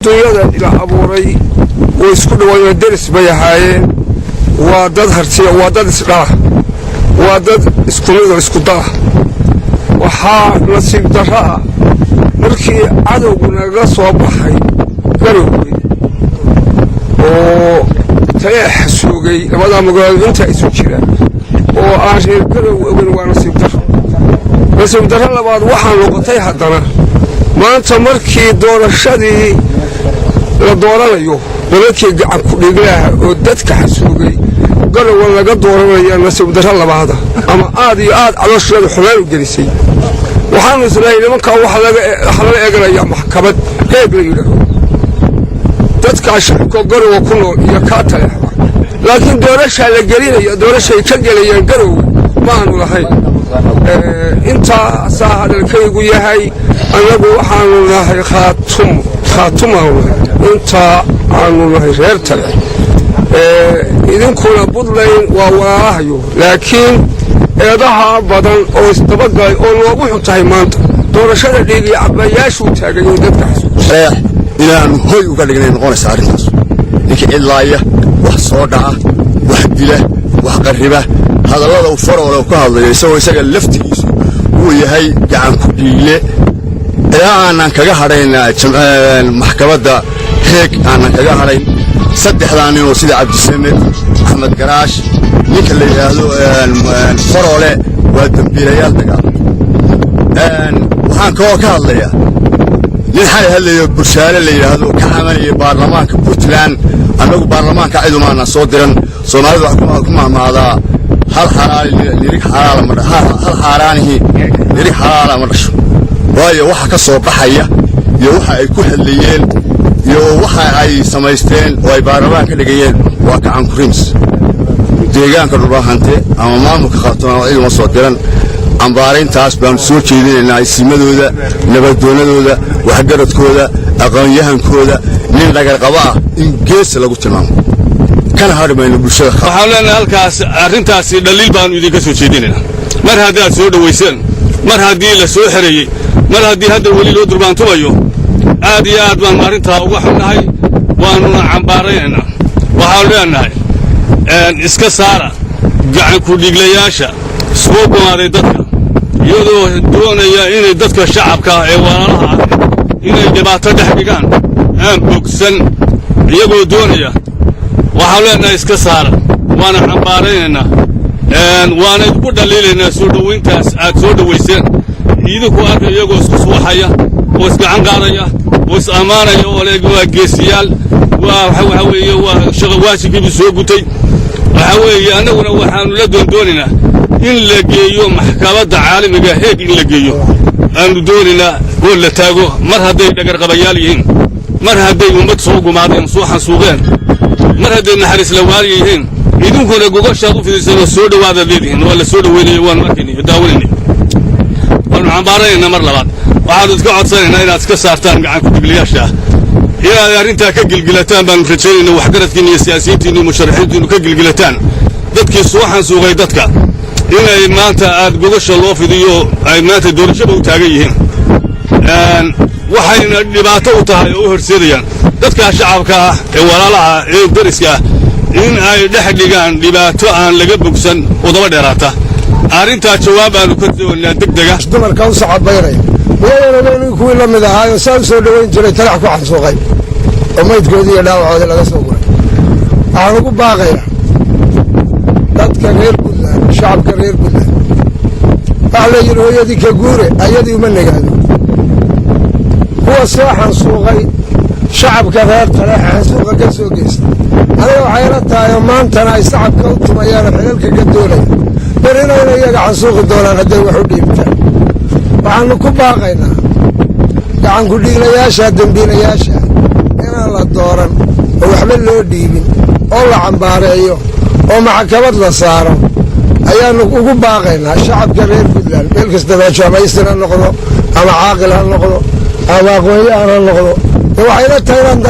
Dunyadan ila abuuray way isku dhawaayeen, deris bay ahaayeen. Waa dad hartiya, waa dad isdhala, waa dad isku mid oo isku dala. Waxaa nasiib darro ah markii cadowgu naga soo baxay Garowge oo Taleex xasuugay labadaa magaalood intaa isu jira oo aan reer Garowe ogeyn, waa nasiib darro. Nasiib darro labaad waxaa noqotay haddana maanta markii doorashadii la dooranayo nimankii gacan ku dhiglaha oo dadka xasuugay Garowe laga dooranaya. Nasiib darro labaada ama aad iyo aad caloosheeda xumaan u gelisay. Waxaanu islahay nimankaa waxaa lala eeganayaa maxkamad Heeg la yidhaaho, dadkaa shacabka Garowe ku nool iyo kaa Taleexba, laakiin doorashaa la gelinaya, doorashay ka gelayaan Garowe ma aanu lahayn. Intaasaa hadalkaygu yahay. Annagu waxaanu nahay Khaatumo, Khaatumaanu nahay, intaa aanu nahay reer Taleex. Idinkuna Puntland waa walaalahayo, laakiin eedaha badan oo isdabagalay oo noogu xun tahay maanta doorashada dhiigiyo cabayaashuu taagay oo dadka xasuus. Inaannu hoy uga dhignay noqonaysa arrintaas. Ninkii cidlaaya, wax soo dhaca, wax dila, wax qarriba, hadallada uu Faroole u ka hadlayo, isagoo isaga laftigiisu uu yahay gacan ku dhiigle, ilaa aanan kaga hadhayn maxkamadda Heeg, aanan kaga hadhayn saddexdaa ninoo sida Cabdisamed Axmed Garaash, ninka la yidhaahdo Faroole, waa dembiilayaal dagaal. Waxaan kaloo ka hadlayaa nin xalay hadlayo, Burshaale la yidhaahdo, ka camanaya baarlamaanka Puntland. Annagu baarlamaanka cidumaana soo diran. Soomaalida waxaa ku mahmaadaa hal xalaali nirig xalaala ma, hal xaaraanihi nirig xalaala ma dhasho. Waayo, waxa ka soo baxaya iyo waxa ay ku hadlayeen iyo waxa ay samaysteen oo ay baarlamaan ka dhigayeen waa gacan kurims. Deegaanka Dhulbahante ama maamulka Khaatumaan ciduma soo diran. Cambaarayntaas baanu soo jeedinaynaa isimadooda, nabadoonnadooda, waxgaradkooda, aqoon-yahankooda. Nin dhagarqabo ah in geesa lagu tilmaamo, kana hadhi mayno bulshada. Waxaan leenahay halkaas arrintaasi dhaliil baanu idinka soo jeedinaynaa. Mar haddaad soo dhowayseen, mar haddii la soo xereeyey, mar haddii hadda weli loo durbaantumayo, aad iyo aad baanu arrintaa uga xunnahay, waanuna cambaaraynaynaa. Waxaanu leenahay iska saara gacankudhiglayaasha soo gumaaday dadka, iyadoo doonaya inay dadka shacabka ee walaalaha ah inay dhibaato dhex dhigaan aan bogsan iyagoo doonaya. Waxaanu leenahay iska saara, waana cambaaraynaynaa, waana idinku dhaliilaynaa soo dhowayntaas aad soo dhowayseen. Idinku arka iyagoo isku suuxaya oo isgacan qaadaya oo is ammaanaya oo le waa geesiyaal, waa waxa weeye waa shaqa waajibkiibuu soo gutay. Waxa weeye annaguna waxaannu la doondoonaynaa in la geeyo maxkamadda caalamiga Heeg, in la geeyo aanu doonaynaa oo la taago, mar hadday dhagarqabayaal yihiin, mar hadday ummad soo gumaadeen, soo xansuuqeen, mar hadday naxariis lawaal yihiin. Idinkuna gogoshaad u fidiseen oo soo dhowaadaad leedihiin, waa la soo dhoweynaya, waanu arkaynay, daawanayna, waanu cambaaranaynaa. Mar labaad waxaanu iska codsanaynaa inaad iska saartaan gacanku-dhigliyaasha ah, inaad arrintaa ka gilgilataan baanu rajaynayna, waxgaradkiinna iyo siyaasiyiintiinna iyo musharaxiintiinnu ka gilgilataan dadkii soo xansuuqay dadka, inay maanta aad gogosha loo fidiyo, ay maanta doorashaba u taagan yihiin. Waxayna dhibaato u tahay oo u horseedayaan dadkaa shacabka ah ee walaalaha ee dariska ah in ay dhex dhigaan dhibaato aan laga bogsan oo daba dheeraata. Arrintaa jawaab aanu ka doonnaa deg dega. Dumarka u sacabaynaya miyaynan ogeyn kuwii la mid ahaayoo saa u soo dhowayn jiray Taleex ku xansuuqay oo maydkoodii iyo dhaawacoodii laga soo guray? Waxaan ugu baaqayaa dadka reer Puntland, shacabka reer Puntland, waxaa la yidhi hooyadii ka guure ayadii uma nagaado. Kuwa soo xansuuqay shacabka reer Taleexa, xansuuqa ka soo geysta, aniga waxay la tahay oo maantana ay sacabka u tumayaan oo xilalka ka doonaya, berrinayna iyaga xansuuqi doonaan hadday wax u dhiibtaan. Waxaannu ku baaqaynaa gacankudhiiglayaasha, dembiilayaasha, inaan la dooran oo waxba loo dhiibin oo la cambaareeyo oo maxkamad la saaro ayaannu ugu baaqaynaa shacabka reer Puntland meel kastaba ama isir ha noqdo ama caaqil ha noqdo ama aqoonyahan ha noqdo. Waxayla tahay inaan